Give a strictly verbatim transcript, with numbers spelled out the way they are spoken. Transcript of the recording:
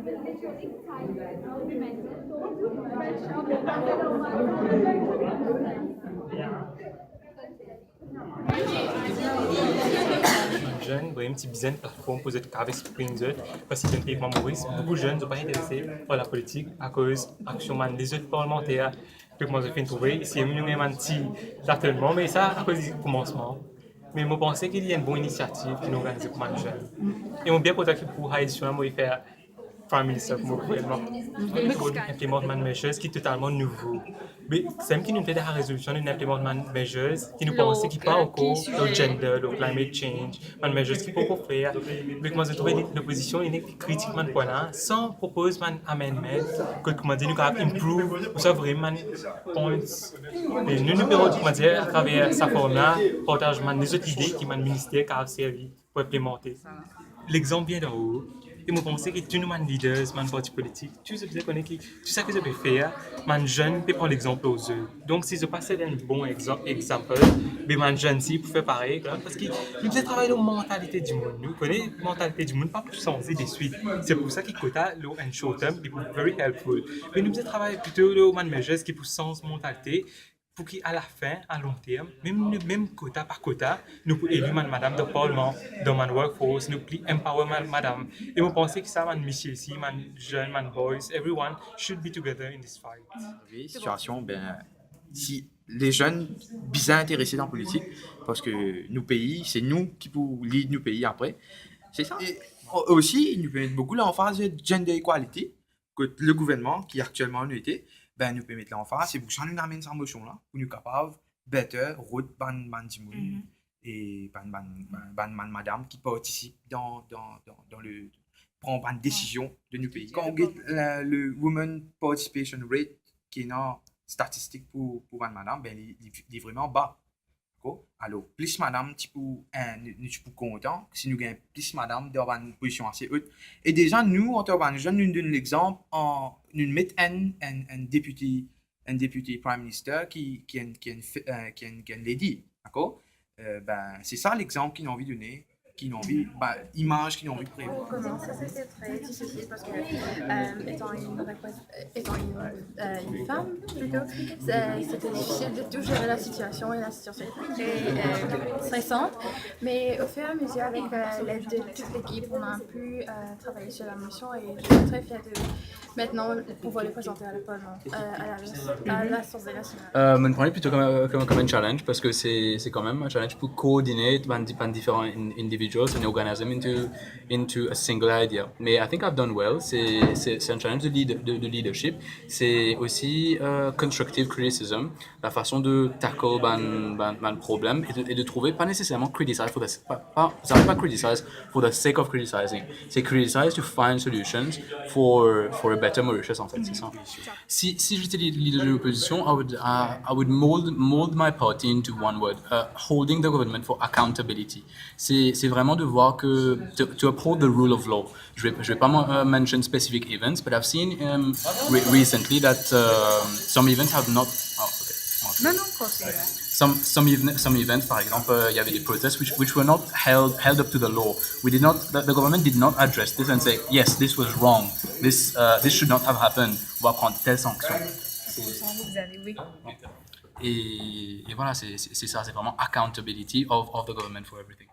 Zenn, vremem ti bizin platform pou zot kapav exprim zot, parski dan pei mwa Moris, boukou zenn, zot pa interese par lapolitik, akoz aksion bann lezot parlmanter, kouma zot finn trouve, isi, nou ena bann ti tatonman, me sa akoz koumansman. Me mo panse ki li enn bon inisiativ ki nou organize pou bann zenn. E mo bien kontan ki pou High Edition la, mo fer Prime Minister kouma gouvernman, pou inplimant bann measures ki totalman nouvo. Me, same ki nou fer dan rezolisyon, nou inplimant bann measures ki nou panse ki pa ankor lor gender, lor climate change, bann measures ki pa ankor fer. Me kouma zot trouve, lopozision, li nek kritik bann pwin la, san propoz bann amendment, kot, kouma dir, nou kapav improve, ouswa vremem bann points. E nou, nou pe rod, kouma dir, atraver sa forum la, partaz bann lezot lide ki bann minister kapav servi pou inplimante. Lexanp vinn dan-o, e mo panse ki tou nou bann leaders, bann parti politik, tou zot bizin kone ki tou sa ki zot pe fer, bann zenn pe pran lexanp lor zot. Donk, si zot pa set enn bon example, example, be bann zenn si pou fer parey, kan, parski nou bizin travay lor mantalite dimoun. Nou kone mantalite dimoun pa pou sanze deswit. Se pou sa ki kota lor enn short term, li pou very helpful. Me nou bizin travay plito lor bann measures ki pou sanz mantalite, pou ki alafin, a long term, mem, mem kota par kota, nou pou eli bann madam dan parlman, dan bann workforce, nou pli empower bann madam. E mo panse ki sa bann misie isi, bann zenn, bann boys, everyone should be together in this fight. Sitwasion, ben, si lezenn bizin interese dan politik, parski nou pei, se nou ki pou lead nou pei apre. Se sa. E o-, osi, nou pe met boukou lanfaz lor gender equality, kot le gouvernman ki aktielman nou ete, ben, nou pe met lanfaz, se pou sa nou amenn sa mosion la, pou nou kapav better rod bann, bann dimoun e bann, bann, bann, bann, bann madam ki partisip dan, dan, dan, dan le, pran bann desizion de nou pei. Kan ou get le, le women participation rate ki ena statistik pou, pou bann madam, ben, li, li, li vremem ba. Dakor? Alor, plis madam ti pou, eh, nou, nou ti pou kontan si nou gagn plis madam dan bann pozision ase ot. E deza, nou, antan bann zenn, nou donn lexanp, an, nou met enn, enn, enn deputy, enn deputy prime minister ki, ki enn, ki enn fe-, eh, ki enn, ki enn lady, dakor? Eh, ben, se sa lexanp ki nou anvi done, ki nou anvi, ba, imaz ki nou anvi kree. Pour commencer, c'était très difficile parce que, euh, étant une représ-, étant une, euh, une femme, plutôt, c'est, c'était difficile de tout gérer la situation et la situation est très, euh, stressante. Mais au fur et à mesure, avec, euh, l'aide de toute l'équipe, on a pu, euh, travailler sur la motion et je suis très fière de maintenant pouvoir le présenter à la parlement, euh, à la, à l'Assemblée nationale. Euh, mo'nn pran li plito kom, kom, kom enn challenge, parski se, se kanmem enn challenge pou koordine bann di-, bann diferan in-, individuals and organize them into, into a single idea. Me I think I've done well. Se, se, se enn challenge de lead-, de, de leadership. Se osi, euh, constructive criticism, la fason de tackle bann, bann, bann problem e de, e de trouve, pa neseserman criticize for the, pa, pa, zame pa criticize for the sake of criticizing. Se criticize to find solutions for, for a better Mauritius, an fet, se sa. Si, si j'étais li-, leader de l'opposition, I would, uh, I would mold, mold my party into one word, uh, holding the government for accountability. C'est, c'est vraiment de voir que to, to uphold the rule of law. Je vais, je vais pas men-, euh, mention specific events, but I've seen, um, re-, recently that, um, some events have not. Oh, okay. Non, non, continue. Some, some, even, some events, par exemple, euh, il y avait des protests which, which were not held, held up to the law. We did not, the, the government did not address this and say, yes, this was wrong. This, uh, this should not have happened. On va prendre telle sanction. Vous avez, oui. Et, et voilà, c'est, c'est, c'est ça, c'est vraiment accountability of, of the government for everything.